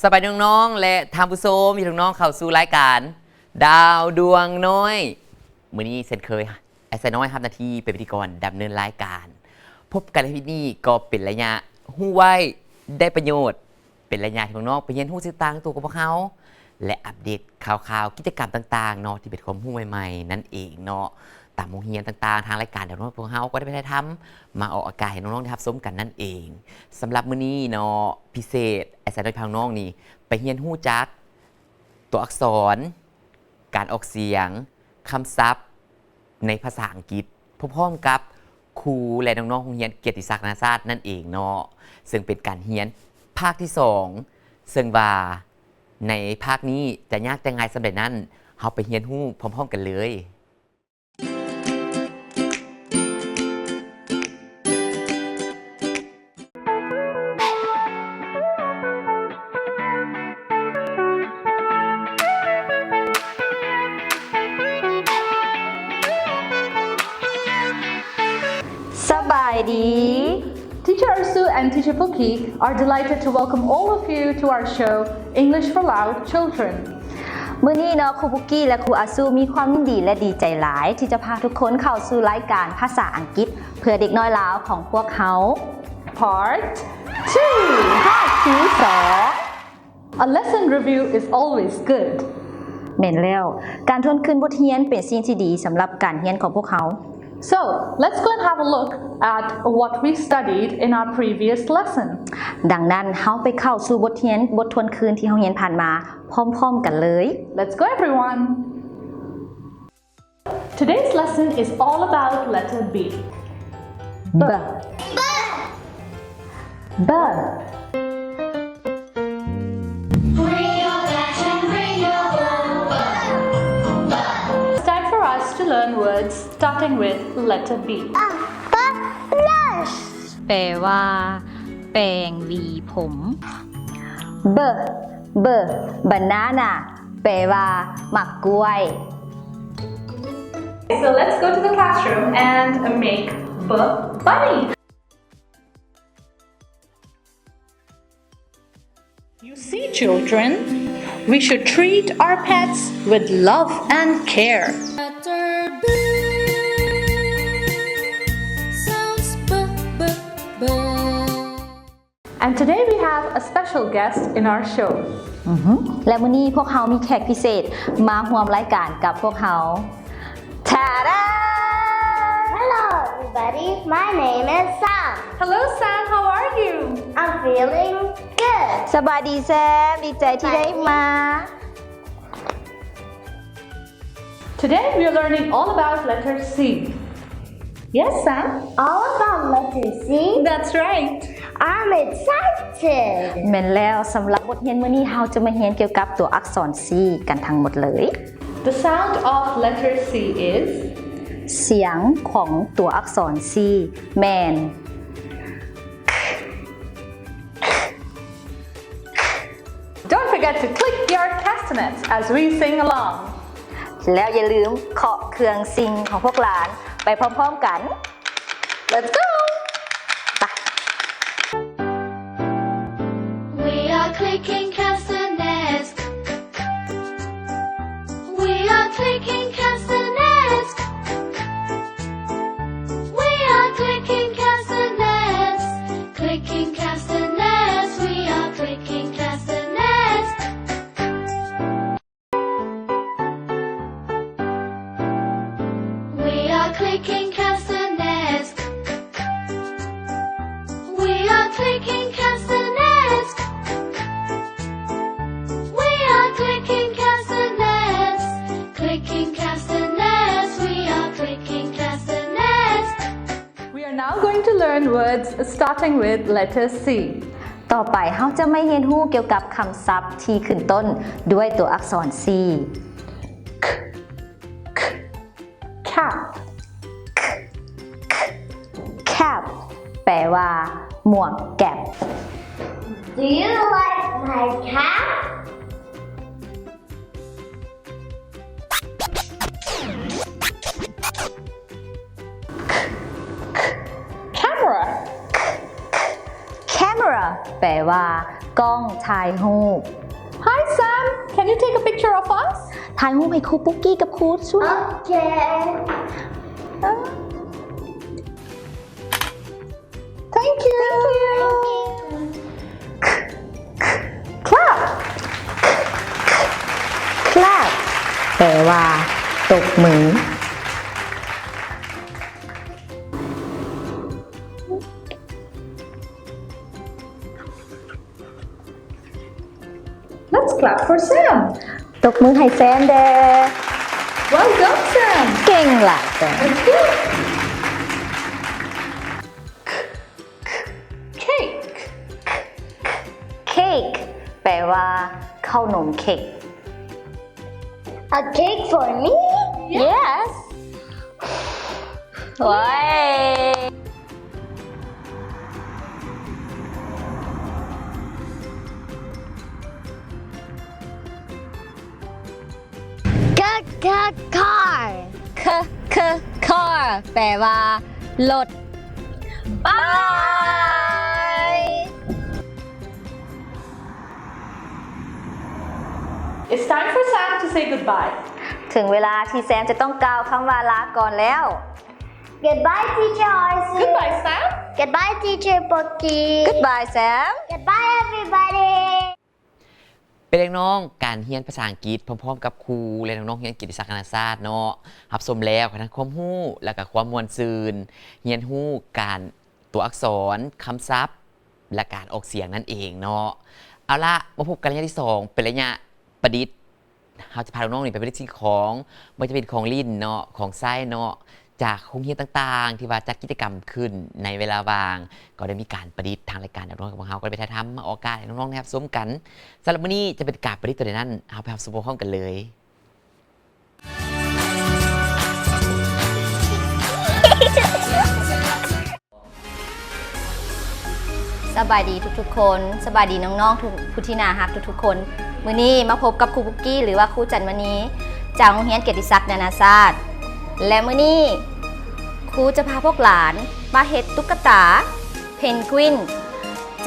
ສະບາຍດີນ້ອງໆ ແລະ ທ່ານຜູ້ຊົມ ຍິນດີຕ້ອນຮັບເຂົ້າສູ່ລາຍການດາວດວງນ້ອຍ. ມື້ນີ້ເຊັ່ນເຄີຍ ແອດໄຊນ້ອຍຮັບໜ້າທີ່ເປັນພິທີກອນດຳເນີນລາຍການ. ພົບກັນໃນວິດີໂອນີ້ກໍເປັນໄລຍະຮູ້ໄວ້ໄດ້ປະໂຫຍດ, ເປັນໄລຍະທີ່ນ້ອງໆໄປຮຽນຮູ້ສິ່ງຕ່າງໆກ່ຽວກັບພວກເຮົາ ແລະ ອັບເດດຂ່າວໆ ກິດຈະກຳຕ່າງໆເນາະ ທີ່ເປັນຄວາມຮູ້ໃໝ່ໆນັ້ນເອງເນາະ. ຕາມໂຮງຮຽນຕ່າງໆ ທາງລາຍການດາວດວງນ້ອຍພວກເຮົາກໍໄດ້ໄປຖ່າຍທຳມາອອກອາກາດໃຫ້ນ້ອງໆໄດ້ຮັບຊົມກັນນັ້ນເອງ. ສຳລັບມື້ນີ້ເນາະ ພິເສດ ແອດໄຊນ້ອຍພານ້ອງໆນີ້ໄປຮຽນຮູ້ຈັກຕົວອັກສອນ, ການອອກສຽງ, ຄຳສັບໃນພາສາອັງກິດ ພ້ອມໆກັບຄູ ແລະ ນ້ອງໆໂຮງຮຽນກຽດຕິສັກນານາຊາດນັ້ນເອງເນາະ. ເຊິ່ງເປັນການຮຽນພາກທີສອງ ເຊິ່ງວ່າໃນພາກນີ້ຈະຍາກຈະງ່າຍສ່ຳໃດນັ້ນ ເຮົາໄປຮຽນຮູ້ພ້ອມໆກັນເລີຍ. ສະບາຍດີ. Teacher Asu and Teacher Puki are delighted to welcome all of you to our show, English for Lao Children. ມື້ນີ້ເນາະ ຄູປຸກກີ້ ແລະ ຄູອາຊູ ມີຄວາມຍິນດີ ແລະ ດີໃຈຫຼາຍ ທີ່ຈະພາທຸກຄົນເຂົ້າສູ່ລາຍການພາສາອັງກິດເພື່ອເດັກນ້ອຍລາວຂອງພວກເຮົາ Part two ພາກທີສອງ. A lesson review is always good. ແມ່ນແລ້ວ, ການທວນຄືນບົດຮຽນເປັນສິ່ງທີ່ດີສຳລັບການຮຽນຂອງພວກເຮົາ. So, let's go and have a look at what we studied in our previous lesson. ດັ່ງນັ້ນ, ເຮົາໄປເຂົ້າສູ່ບົດຮຽນ, ບົດທວນຄືນທີ່ເຮົາຮຽນຜ່ານມາພ້ອມໆກັນເລີຍ. Let's go, everyone! Today's lesson is all about letter B. B. B. B. Bring your bags and bring your book. B, b. It's time for us to learn words starting with letter B. A, b, brush. ແປວ່າ ແປງຫວີຜົມ. B, b, banana. ແປວ່າ ໝາກກ້ວຍ. So let's go to the classroom and make b bunny. You see, children, we should treat our pets with love and care. Letter B sounds b, b, b. And today we have a special guest in our show. ອືຮຶ ແລະ ມື້ນີ້ພວກເຮົາມີແຂກພິເສດມາຮ່ວມລາຍການກັບພວກເຮົາ. Ta-da! Hello, everybody. My name is Sam. Hello, Sam. How are you? I'm feeling good. ສະບາຍດີ ແຊມ. ດີໃຈທີ່ໄດ້ມາ. Today we are learning all about letter C. Yes, Sam? All about letter C? That's right. I'm excited. ແມ່ນແລ້ວ, ສຳລັບບົດຮຽນມື້ນີ້ ເຮົາຈະມາຮຽນກ່ຽວກັບຕົວອັກສອນ C ກັນທັງໝົດເລີຍ. The sound of letter C is? ສຽງຂອງຕົວອັກສອນ C ແມ່ນ Don't forget to click your castanets as we sing along. ແລ້ວຢ່າລືມເຄາະເຄື່ອງຊິງຂອງພວກຫຼານໄປພ້ອມໆກັນ. Let's go! ໄປ. We are clicking castanets. We are clicking castanets. We are clicking castanets. Clicking castanets. We are clicking castanets. We are clicking castanets. We are clicking castanets. We are clicking castanets. Clicking castanets. We are clicking castanets. We are now going to learn words starting with letter C. ຕໍ່ໄປເຮົາຈະມາຮຽນຮູ້ກ່ຽວກັບຄຳສັບທີ່ຂຶ້ນຕົ້ນດ້ວຍຕົວອັກສອນ C. K, k, cap. K, k, cap. ແປວ່າ ໝວກແກັບ. Do you like my cap? Camera. Camera. ແປວ່າ ກ້ອງຖ່າຍຮູບ. Hi Sam, can you take a picture of us? ຖ່າຍຮູບໃຫ້ຄູປຸກກີ້ກັບຄູຊຸນ. ໂອເຄ. Thank you. Thank you. Clap. Clap ແປວ່າ ຕົບມື. Let's clap for Sam. ຕົບມືໃຫ້ແຊມແດ່. Well done, Sam. ເກັ່ງຫຼາຍແຊມ. That's good. Cake. Cake ແປວ່າ ເຂົ້າໜົມເຄັກ. A cake for me? Yes. ໂອ້ຍ. Car, car, car. ເຄີ ເຄີ car ແປວ່າ ລົດ. Bye. It's time for Sam to say goodbye. ເຖິງເວລາທີ່ແຊມຈະຕ້ອງກ່າວຄຳວ່າລາກ່ອນແລ້ວ. Goodbye, teacher Arzu. Goodbye, Sam. Goodbye, teacher Poki. Goodbye, Sam. Goodbye, everybody. ເປັນເດັກນ້ອງການຮຽນພາສາອັງກິດພ້ອມໆກັບຄູ ແລະ ນ້ອງໆຮຽນເກຍດຕິສັກນານາຊາດເນາະ. ຮັບຊົມແລ້ວກໍທັງຄວາມຮູ້ ແລະ ກໍຄວາມມ່ວນຊື່ນ, ຮຽນຮູ້ການ ຕົວອັກສອນ, ຄຳສັບ ແລະ ການອອກສຽງນັ້ນເອງເນາະ. ເອົາລະ ມາພົບກັນໄລຍະທີສອງ ເປັນໄລຍະປະດິດ. ເຮົາຈະພານ້ອງໆນີ້ໄປປະດິດສິ່ງຂອງ, ບໍ່ວ່າຈະເປັນຂອງຫຼິ້ນເນາະ, ຂອງໃຊ້ເນາະ, ຈາກໂຮງຮຽນຕ່າງໆ ທີ່ວ່າຈັດກິດຈະກຳຂຶ້ນໃນເວລາວ່າງ, ກໍໄດ້ມີການປະດິດ. ທາງລາຍການນ້ອງໆຂອງເຮົາກໍໄດ້ໄປຖ່າຍທຳ ມາອອກອາກາດໃຫ້ນ້ອງໆໄດ້ຮັບຊົມກັນ. ສຳລັບມື້ນີ້ຈະເປັນການປະດິດຕົວໃດນັ້ນ, ເຮົາໄປຮັບຊົມພ້ອມໆກັນເລີຍ. ສະບາຍດີທຸກໆຄົນ, ສະບາຍດີນ້ອງໆທຸກ ຜູ້ທີ່ໜ້າຮັກທຸກໆຄົນ. ມື້ນີ້ມາພົບກັບຄູປຸກກີ້ ຫຼືວ່າຄູຈັນມະນີ ຈາກໂຮງຮຽນກຽດຕິສັກນານາຊາດ ແລະ ມື້ນີ້ຄູຈະພາພວກຫຼານມາເຮັດຕຸກກະຕາເພນກວິນ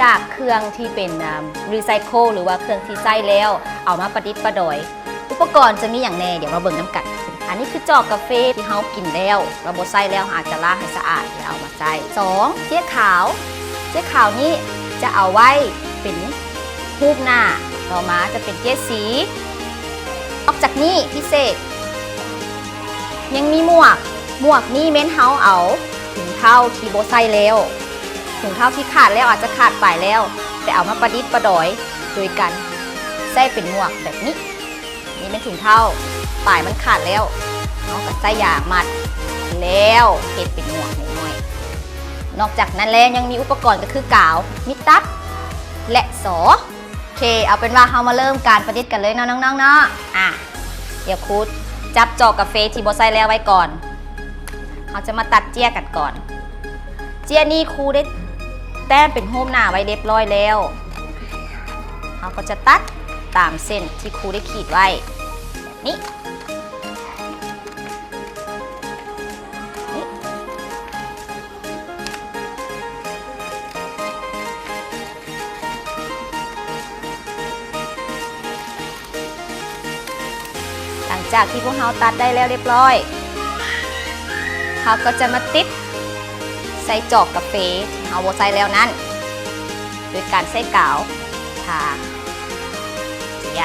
ຈາກເຄື່ອງທີ່ເປັນ ເອີ່ມ ຣີໄຊເຄິນ ຫຼືວ່າເຄື່ອງທີ່ໃຊ້ແລ້ວເອົາມາປະດິດປະດອຍ. ອຸປະກອນຈະມີຫຍັງແດ່? ດຽວມາເບິ່ງນຳກັນ. ອັນນີ້ຄືຈອກກາເຟທີ່ເຮົາກິນແລ້ວ ເຮົາບໍ່ໃຊ້ແລ້ວ ເຮົາອາດຈະລ້າງໃຫ້ສະອາດແລ້ວເອົາມາໃຊ້. ສອງ ເຈ້ຍຂາວ. ເຈ້ຍຂາວນີ້ຈະເອົາໄວ້ເປັນຮູບໜ້າ. ຕໍ່ມາຈະເປັນເຈ້ຍສີ. ນອກຈາກນີ້ພິເສດ ຍັງມີໝວກ. ໝວກນີ້ແມ່ນເຮົາເອົາຖົງເທົ້າທີ່ບໍ່ໃຊ້ແລ້ວ, ຖົງເທົ້າທີ່ຂາດແລ້ວ ອາດຈະຂາດປາຍແລ້ວ ແຕ່ເອົາມາປະດິດປະດອຍໂດຍການໃຊ້ເປັນໝວກແບບນີ້. ນີ້ແມ່ນຖົງເທົ້າ ປາຍມັນຂາດແລ້ວ ເຮົາກໍໃຊ້ຢາງມັດ ແລ້ວເຮັດເປັນໝວກນ້ອຍໆ. ນອກຈາກນັ້ນແລ້ວຍັງມີອຸປະກອນກໍຄືກາວ, ມີດຕັດ ແລະ ສໍ. ໂອເຄ, ເອົາເປັນວ່າເຮົາມາເລີ່ມການປະດິດກັນເລີຍເນາະນ້ອງໆເນາະ. ອາ ດຽວຄູຈັບຈອກກາເຟທີ່ບໍ່ໃຊ້ແລ້ວໄວ້ກ່ອນ. ເຮົາຈະມາຕັດເຈ້ຍກັນກ່ອນ. ເຈ້ຍນີ້ຄູໄດ້ແຕ້ມເປັນຮູບໜ້າໄວ້ລຽບຮ້ອຍແລ້ວ. ເຮົາກໍຈະຕັດຕາມເສັ້ນທີ່ຄູໄດ້ຂີດໄວ້ ແບບນີ້. ຫຼັງຈາກທີ່ພວກເຮົາຕັດໄດ້ແລ້ວລຽບຮ້ອຍ, ເຮົາກໍຈະມາຕິດໃສ່ຈອກກາເຟທີ່ເຮົາບໍ່ໃຊ້ແລ້ວນັ້ນ ໂດຍການໃຊ້ກາວທາເຈ້ຍ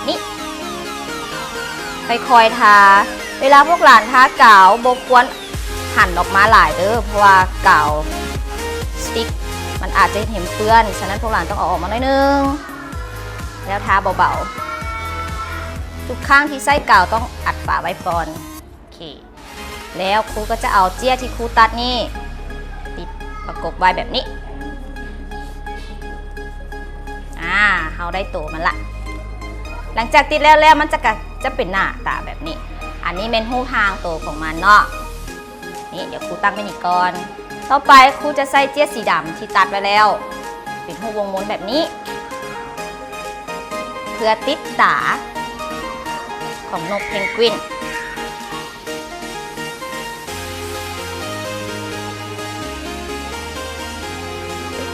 ນີ້ ຄ່ອຍໆທາ. ເວລາພວກຫຼານທາກາວ ບໍ່ຄວນຫັນອອກມາຫຼາຍເດີ້ ເພາະວ່າກາວສະຕິກມັນອາດຈະເຮັດໃຫ້ເປື້ອນ, ສະນັ້ນພວກຫຼານຕ້ອງເອົາອອກມາໜ້ອຍໜຶ່ງ ແລ້ວທາເບົາໆ. ທຸກຄັ້ງທີ່ໃຊ້ກາວຕ້ອງອັດຝາໄວ້ກ່ອນ. ໂອເຄ. ແລ້ວຄູກໍຈະເອົາເຈ້ຍທີ່ຄູຕັດນີ້ຕິດປະກົບໄວ້ແບບນີ້. ອາ ເຮົາໄດ້ໂຕມັນລະ. ຫຼັງຈາກຕິດແລ້ວແລ້ວ ມັນຈະກະ ຈະເປັນໜ້າຕາແບບນີ້. ອັນນີ້ແມ່ນຮູບຮ່າງໂຕຂອງມັນເນາະ. ນີ້ ດຽວຄູຕັ້ງໄວ້ນີ້ກ່ອນ. ຕໍ່ໄປຄູຈະໃສ່ເຈ້ຍສີດຳທີ່ຕັດໄວ້ແລ້ວ ເປັນຮູບວົງມົນແບບນີ້ ເພື່ອຕິດຕາຂອງນົກເພນກວິນ.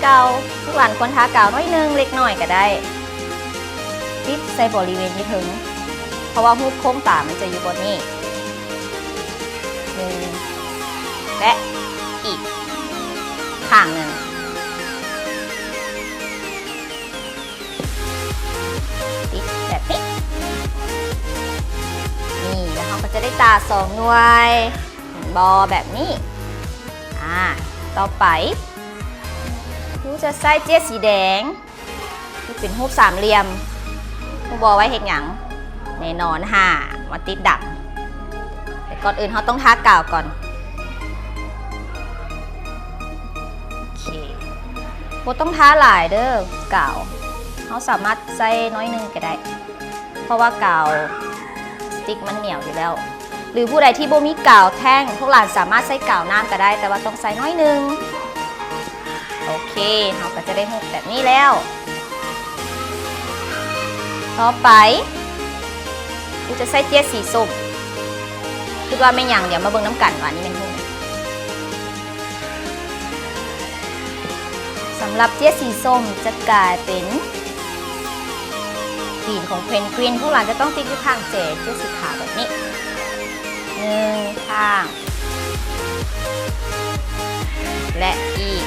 ເກົ່າ. ລູກຫຼານຄວນທາກາວໜ້ອຍໜຶ່ງ ເລັກນ້ອຍກໍໄດ້ ຕິດໃສ່ບໍລິເວນຢູ່ເທິງ ເພາະວ່າຮູບໂຄງຕາມັນຈະຢູ່ບ່ອນນີ້ ໜຶ່ງ ແລະ ອີກຂ້າງໜຶ່ງ ຕິດແບບນີ້ ນີ້ ແລ້ວເຮົາກໍຈະໄດ້ຕາສອງໜ່ວຍ ເຫັນບໍ່ ແບບນີ້. ອາ ຕໍ່ໄປ ຄູຈະໃຊ້ເຈ້ຍສີແດງ ທີ່ເປັນຮູບສາມຫຼ່ຽມ ຮູ້ບໍ່ໄວ້ເຮັດຫຍັງ? ແນ່ນອນ ຫາ ມາຕິດດັງ. ແຕ່ກ່ອນອື່ນເຮົາຕ້ອງທາກາວກ່ອນ. ໂອເຄ ບໍ່ຕ້ອງທາຫຼາຍເດີ້ ກາວ ເຮົາສາມາດໃຊ້ໜ້ອຍໜຶ່ງກໍໄດ້ ເພາະວ່າກາວສະຕິກມັນໜຽວຢູ່ແລ້ວ. ຫຼືຜູ້ໃດທີ່ບໍ່ມີກາວແທ່ງ ພວກຫຼານສາມາດໃຊ້ກາວນ້ຳກໍໄດ້ ແຕ່ວ່າຕ້ອງໃຊ້ໜ້ອຍໜຶ່ງ. ໂອເຄ ເຮົາກໍຈະໄດ້ຮູບແບບນີ້ແລ້ວ. ຕໍ່ໄປ ຄູຈະໃຊ້ເຈ້ຍສີສົ້ມ ຄິດວ່າແມ່ນຫຍັງ? ດຽວມາເບິ່ງນຳກັນວ່ານີ້ແມ່ນຮູບຫຍັງ. ສຳລັບເຈ້ຍສີສົ້ມຈະກາຍເປັນ ຕີນຂອງເພນກວິນ ພວກຫຼານຈະຕ້ອງຕິດຢູ່ຂ້າງເຈ້ຍ ເຈ້ຍສີຂາວແບບນີ້ ໜຶ່ງຂ້າງ ແລະ ອີກ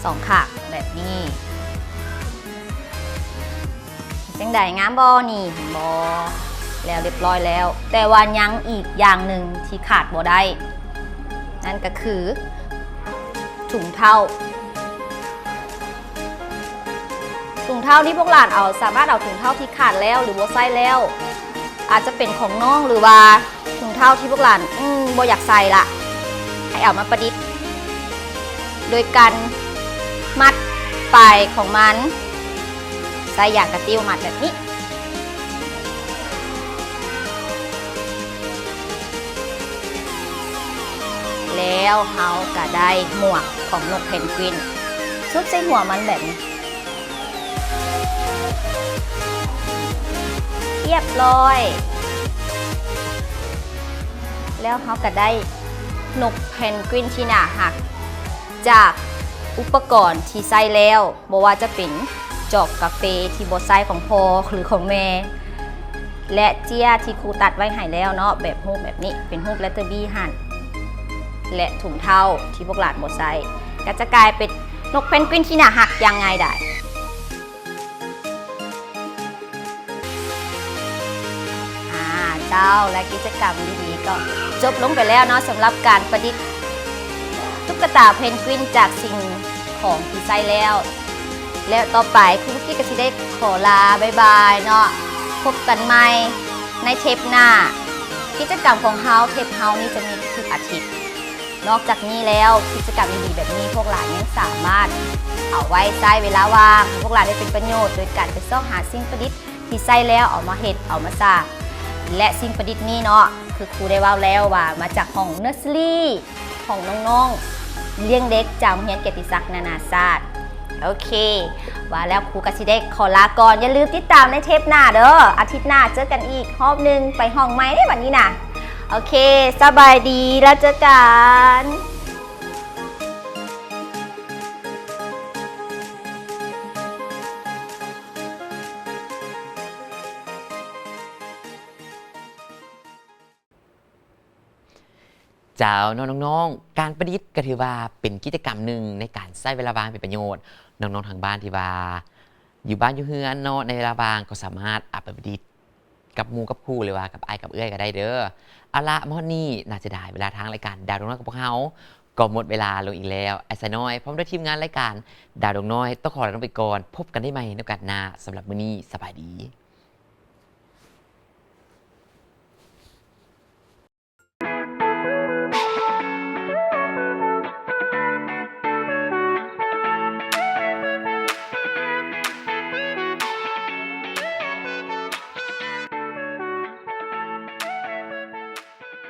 ສອງຂ້າງແບບນີ້. ຈັ່ງໃດ ງາມບໍ່ນີ້? ເຫັນບໍ່? ແລ້ວ ຮຽບຮ້ອຍແລ້ວ ແຕ່ວ່າຍັງອີກຢ່າງໜຶ່ງທີ່ຂາດບໍ່ໄດ້ ນັ້ນກໍຄື ຖົງເທົ້າ. ຖົງເທົ້າທີ່ພວກຫຼານເອົາ ສາມາດເອົາຖົງເທົ້າທີ່ຂາດແລ້ວ ຫຼື ບໍ່ໃຊ້ແລ້ວ ອາດຈະເປັນຂອງນ້ອງ ຫຼືວ່າຖົງເທົ້າທີ່ພວກຫຼານ ອືມ ບໍ່ຢາກໃສ່ລະ ໃຫ້ເອົາມາປະດິດ ໂດຍການມັດປາຍຂອງມັນ ໃຊ້ຢາງກະຕິ້ວມັດແບບນີ້ ແລ້ວເຮົາກະໄດ້ໝວກຂອງນົກເພນກວິນ ຊຸບໃສ່ຫົວມັນແບບນີ້ ຮຽບຮ້ອຍ. ແລ້ວເຮົາກະໄດ້ນົກເພນກວິນທີ່ໜ້າຮັກ ຈາກອຸປະກອນທີ່ໃຊ້ແລ້ວ ບໍ່ວ່າຈະເປັນຈອກກາເຟທີ່ບໍ່ໃຊ້ຂອງພໍ່ ຫຼື ຂອງແມ່ ແລະ ເຈ້ຍທີ່ຄູຕັດໄວ້ໃຫ້ແລ້ວເນາະ ແບບຮູບແບບນີ້ ເປັນຮູບແລດເຕີບີຫັ້ນ ແລະ ຖົງເທົ້າທີ່ພວກຫຼານບໍ່ໃຊ້ ກໍຈະກາຍເປັນນົກເພນກວິນທີ່ໜ້າຮັກຢ່າງງ່າຍດາຍ. ອາ ເຈົ້າ ແລະ ກິດຈະກຳດີໆກໍຈົບລົງໄປແລ້ວເນາະ ສຳລັບການປະດິດຕຸກກະຕາເພນກວິນຈາກສິ່ງຂອງທີ່ໃຊ້ແລ້ວ. ແລ້ວຕໍ່ໄປຄູບຸກກີ້ກໍຊິໄດ້ຂໍລາບາຍບາຍເນາະ ພົບກັນໃໝ່ໃນເທບໜ້າ. ກິດຈະກຳຂອງເຮົາ ເທບເຮົານີ້ຈະມີທຸກອາທິດ. ນອກຈາກນີ້ແລ້ວ ກິດຈະກຳດີໆແບບນີ້ ພວກຫຼານຍັງສາມາດເອົາໄວ້ໃຊ້ເວລາວ່າງ ໃຫ້ພວກຫຼານໄດ້ເປັນປະໂຫຍດ ໂດຍການໄປຊອກຫາສິ່ງປະດິດທີ່ໃຊ້ແລ້ວ ເອົາມາເຮັດ ເອົາມາສ້າງ ແລະ ສິ່ງປະດິດນີ້ເນາະ ຄືຄູໄດ້ເວົ້າແລ້ວວ່າມາຈາກຫ້ອງເນີສເຊີຣີ ຂອງນ້ອງໆລ້ຽງເດັກຈາກໂຮງຮຽນກຽດຕິສັກນານາຊາດ. ໂອເຄ ວ່າແລ້ວຄູກໍຊິໄດ້ຂໍລາກ່ອນ ຢ່າລືມຕິດຕາມໃນເທບໜ້າເດີ້ ອາທິດໜ້າເຈີກັນອີກຮອບໜຶ່ງ ໄປຫ້ອງໃໝ່ເດ້ບັດນີ້ນະ. ໂອເຄ ສະບາຍດີ ແລ້ວເຈີກັນ. ເຈົ້າເນາະ ນ້ອງໆ ການປະດິດກໍຖືວ່າເປັນກິດຈະກຳໜຶ່ງໃນການໃຊ້ເວລາວ່າງເປັນປະໂຫຍດ. ນ້ອງໆ ທາງບ້ານທີ່ວ່າຢູ່ບ້ານຢູ່ເຮືອນເນາະ ໃນເວລາວ່າງກໍສາມາດເອົາໄປປະດິດກັບໝູ່ກັບຄູ່ ຫຼືວ່າກັບອ້າຍກັບເອື້ອຍກໍໄດ້ເດີ້. ເອົາລະ ມາຮອດນີ້ໜ້າເສຍດາຍເວລາ ທາງລາຍການດາວດວງນ້ອຍກັບພວກເຮົາກໍໝົດເວລາລົງອີກແລ້ວ. ອ້າຍຊາຍນ້ອຍ ພ້ອມດ້ວຍທີມງານລາຍການດາວດວງນ້ອຍ ຕ້ອງຂໍລານ້ອງໄປກ່ອນ. ພົບກັນໄດ້ໃໝ່ໃນໂອກາດໜ້າ. ສຳລັບມື້ນີ້ ສະບາຍດີ.